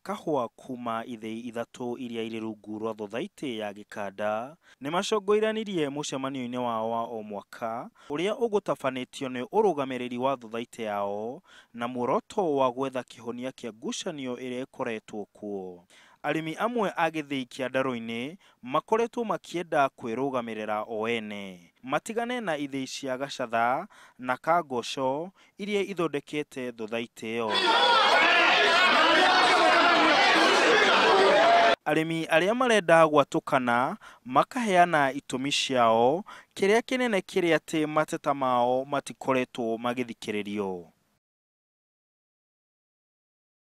kahũa kuma ithĩi ithatũ iria irĩ rungu rwa thothaitĩ ya Gĩkanda nĩ macongoiranirie mũcemanio-inĩ wao wa o mwaka ũrĩa ũgũtabanĩtio nĩ ũrũgamĩrĩri wa thothaitĩ yao na muoroto wa gwetha kĩhonia kĩa ngucanio ĩrĩa ĩkoretwo kuo. Arĩmi amwe a gĩthĩi kĩa Ndarũ-inĩ makoretwo makĩenda kwĩrũgamĩrĩra o ene matigane na ithĩi cia Gacatha na Kangoco iria ithondekete thothaitĩ ĩyo. Arĩmi arĩa marenda gwatũkana makaheana itũmi ciao, kĩrĩa kĩnene kĩrĩ atĩ mateta mao matikoretwo magĩthikĩrĩrio.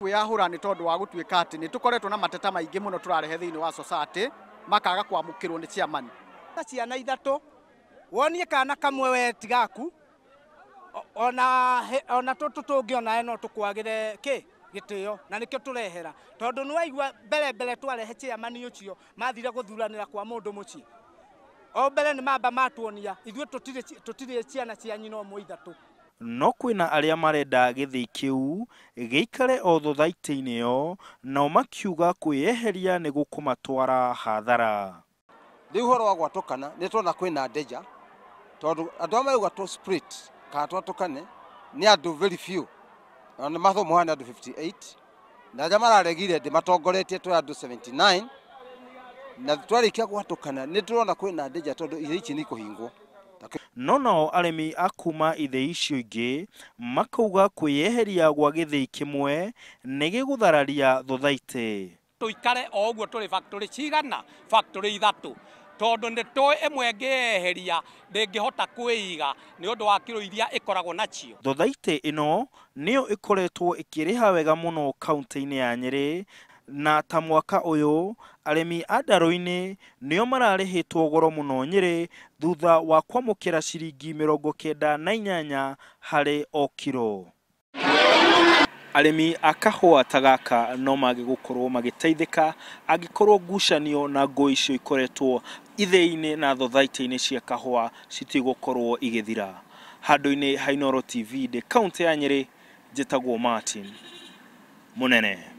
Kwĩyahũra nĩ tondũ wa gũtuĩka atĩ nĩ tũkoretwo na mateta maingĩ mũno tũrarehe thĩinĩ wa society makaga kwamũkĩrwo nĩ chairman. Ta ciana ithatũ wonie kana kamwe we tigaku ona tũtũ tũngĩona no tũkwagĩre kĩ gĩtĩo na nĩkĩo tũrehera tondũ nĩ waigua mbere mbere twarehe chairman ũcio mathire gũthuranĩra kwa mũndũ mũciĩ o mbere nĩ mamba matuonia ithuĩ tũtirĩ ciana cia nyina ũmwe ithatũ. No kwĩna arĩa marenda gĩthĩi kĩu gĩikare o thothaitĩ-inĩ ĩyo nao makiuga kwĩyeheria nĩ gũkũmatwara hathara. Rĩu ũhoro wa gwatũkana nĩ tuona kwĩna danger tondũ andũ arĩa marauga tũ split kana twatũkane nĩ andũ very few na nĩ mathomo nĩ andũ 58 na arĩa mararegire ndĩmatongoretie twĩ andũ 79 na twarĩkia gwatũkana nĩ tũrona kwĩna danger tondũ ithĩi ici nĩ ikũhingwo. No nao arĩmi a kuma ithĩi icio ingĩ makauga kwĩyeheria gwa gĩthĩi kĩmwe nĩ gĩgũthararia thothaitĩ. Tũikare o ũguo tũrĩ factory cigana factory ithatũ tondũ nĩ tũĩ ĩmwe ĩngĩyeheria ndĩngĩhota kwĩiga nĩ ũndũ wa kiro iria ĩkoragwo nacio. Thothaitĩ ĩno nĩyo ĩkoretwo ĩkĩrĩha wega mũno kaunti-inĩ ya Nyĩrĩ na ta mwaka ũyũ arĩmi a Ndarũ-inĩ nĩo mararĩhĩtwo goro mũno Nyĩrĩ thutha wa kwamũkĩra ciringi 98 harĩ o kiro. Arĩmi a kahũa ta gaka no mage gũkorwo magĩteithĩka angĩkorwo ngucanio na ngũĩ icio ikoretwo ithĩi-inĩ na thothaitĩ-inĩ cia kahũa citigũkorwo igĩthira. Handũ-inĩ ha Inooro TV ndĩ kaunti ya Nyĩrĩ, njĩtagwo Martin Mũnene.